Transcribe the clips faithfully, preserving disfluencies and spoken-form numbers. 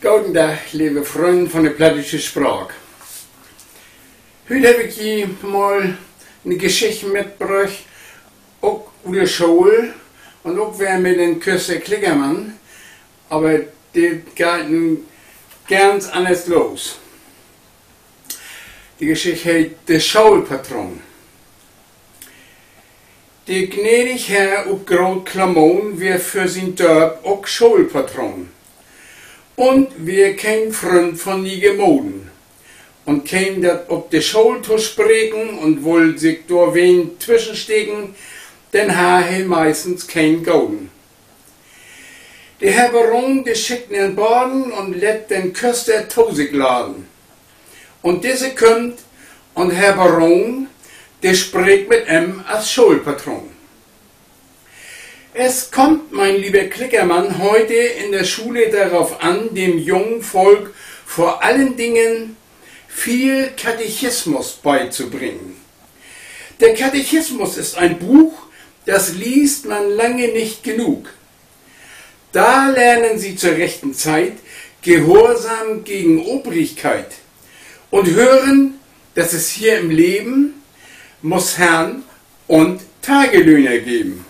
Goden Dag, leve Frünnen von de plattdüütsche Spraak. Hüüt heff ik ji mal 'ne Geschicht mitbröcht, ok ut de School un ok weer mit den Köster Klickermann, aver de geiht nu ganz anners los. De Geschicht heet De Schoolpatroon. De gnädig Herr ut Groot Klamon weer för sien Dörp ok Schoolpatroon. Un weer keen Fründ von niege Moden. Un keem dat op de School to spreken un wull sik dor wen twischensteken, denn harr he meistens keen Goden. De Herr Baron, de schickt en Baden un lett den Köster to sik laden. Un disse kümmt, un Herr Baron, de spreekt mit em as Schoolpatroon. Es kommt, mein lieber Klickermann, heute in der Schule darauf an, dem jungen Volk vor allen Dingen viel Katechismus beizubringen. Der Katechismus ist ein Buch, das liest man lange nicht genug. Da lernen Sie zur rechten Zeit Gehorsam gegen Obrigkeit und hören, dass es hier im Leben muss Herrn und Tagelöhner geben.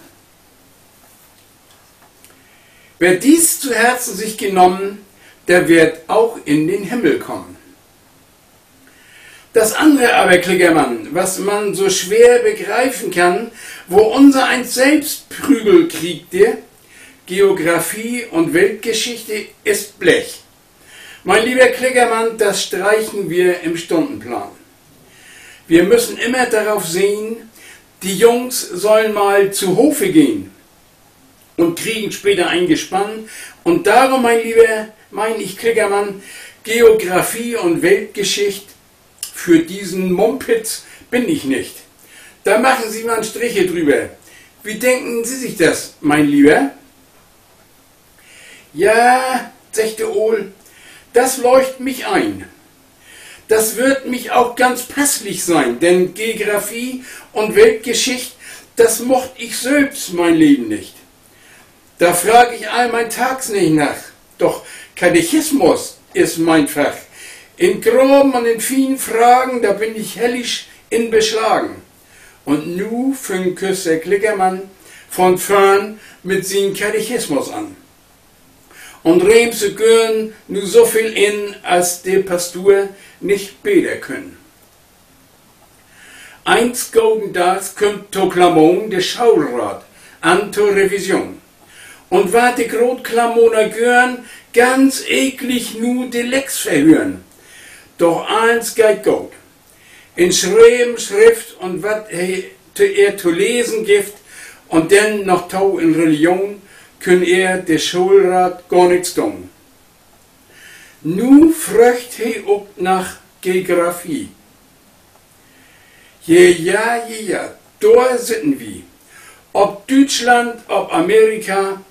Wer dies zu Herzen sich genommen, der wird auch in den Himmel kommen. Das andere aber, Klickermann, was man so schwer begreifen kann, wo unsereins selbst Prügel kriegte, Geografie und Weltgeschichte ist Blech. Mein lieber Klickermann, das streichen wir im Stundenplan. Wir müssen immer darauf sehen, die Jungs sollen mal zu Hofe gehen und kriegen später ein Gespann. Und darum, mein lieber, mein ich, Klickermann, Geografie und Weltgeschicht, für diesen Mumpitz bin ich nicht. Da machen Sie mal einen Strich hier drüber. Wie denken Sie sich das, mein Lieber? Ja, seggt de Ool, das leucht mich ein. Das wird mich auch ganz passlich sein, denn Geografie und Weltgeschicht, das mocht ich selbst mein Leben nicht. Da frag ich all mein Tags nicht nach. Doch Katechismus is mien Fach. In groben un in fienen Fragen, da bin ich hellig in beslagen. Un nu füng Köster Klickermann von vörn mit sien Katechismus an un reem se göörn nu so veel in, as de Pastur nich beter künn. Eens goden Daags kümmt to Klamon de Schoolraat an to Revision un warrt de Grootklamoner Göörn ganz eklig nu de Lex verhören. Doch allens geiht goot. In Schreven, Schrift un wat he to ehr to lesen gifft un denn noch to in Religion künn ehr de Schoolraat gor nix doon. Nu fröggt he ok nach Geografie. Je, ja, je, ja, dor sitten wi. Op Düütschland, op Amerika,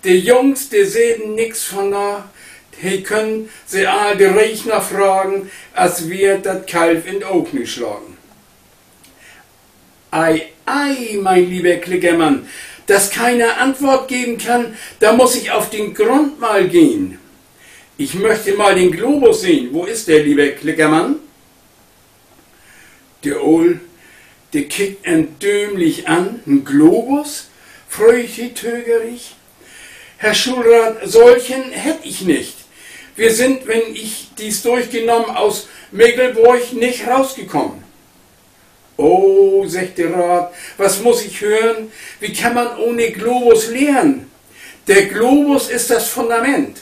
de Jungs, de seden nix von na, he künn se all de Reeg na fragen, as weer dat Kalf in't Oog nu slagen. Ei, ei, mein lieber Klickermann, dass keiner Antwort geben kann, da muss ich auf den Grund mal gehen. Ich möchte mal den Globus sehen. Wo ist der, lieber Klickermann? De Ool, de kickt em dömlich an. En Globus?, fröögt he tögerig. Herr Schulrat, solchen hätt ich nicht. Wir sind, wenn ich dies durchgenommen, aus Mekelborg nicht rausgekommen. Oh, seggt de Raat, was muss ich hören? Wie kann man ohne Globus lehren? Der Globus ist das Fundament.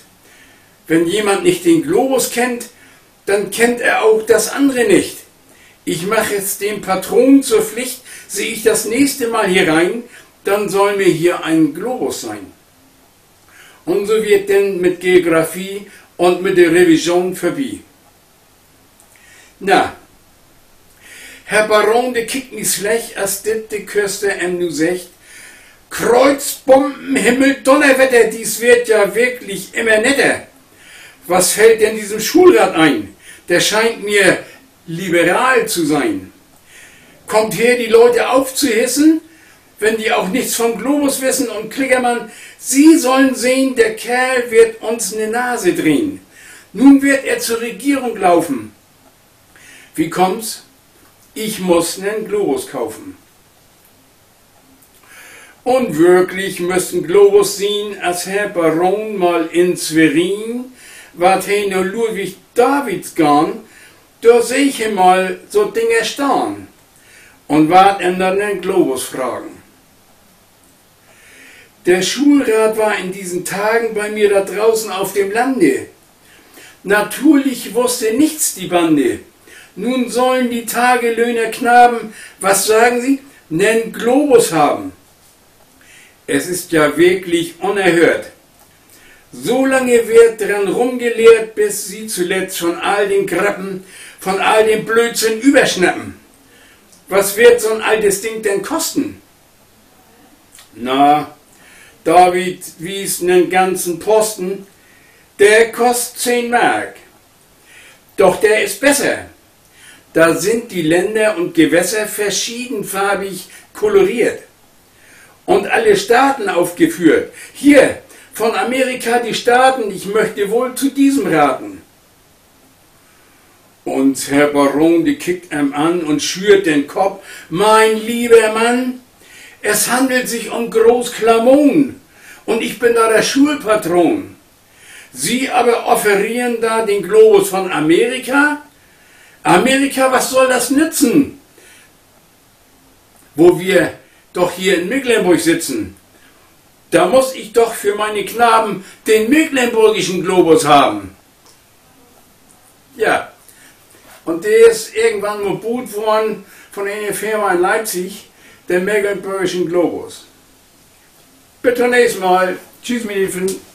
Wenn jemand nicht den Globus kennt, dann kennt er auch das andere nicht. Ich mach es dem Patron zur Pflicht, sieh ich das nächste Mal hier rein, dann soll mir hier ein Globus sein. Un so weer 't denn mit Geografie un mit de Revision vörbi. Na, Herr Baron, de kickt mi slecht, as dit de Köster em nu seggt. Kreuzbomben, Himmel, Donnerwetter, dies wird ja wirklich immer netter. Was fällt denn diesem Schulrat ein? Der scheint mir liberal zu sein. Kommt her, die Leute aufzuhissen, wenn die auch nichts vom Globus wissen. Und Klickermann, Sie sollen sehen, der Kerl wird uns 'ne Nase drehen. Nun wird er zur Regierung laufen. Wie kommt's? Ich muss 'nen Globus kaufen. Un würklich müss en Globus sien, as Herr Baron mal in Schwerin, wat he na Ludwig Davids gahn, dor seeg he mal so Dinger stahn un warrt em na den Globus fragen. Der Schulrat war in diesen Tagen bei mir da draußen auf dem Lande. Natürlich wusste nichts die Bande. Nun sollen die Tagelöhnerknaben, was sagen Sie, 'nen Globus haben. Es ist ja wirklich unerhört. So lange wird dran rumgelehrt, bis sie zuletzt von all den Grappen, von all dem Blödsinn überschnappen. Was wird so 'n altes Ding denn kosten? Na, David wies 'nen ganzen Posten, der kost zehn Mark. Doch der ist besser. Da sind die Länder und Gewässer verschiedenfarbig koloriert und alle Staaten aufgeführt. Hier, von Amerika die Staaten, ich möchte wohl zu diesem raten. Un Herr Baron, de kickt em an un schüddelt den Kopp. Mein lieber Mann, es handelt sich um Großklamon und ich bin da der Schulpatron. Sie aber offerieren da den Globus von Amerika? Amerika, was soll das nützen, wo wir doch hier in Mecklenburg sitzen? Da muss ich doch für meine Knaben den mecklenburgischen Globus haben. Ja, un de is irgendwann mal buut worrn von ene Firma in Leipzig, den Mecklenburgischen Globus. Bit to'n nächsten Mal. Tschüss, mien Lieven.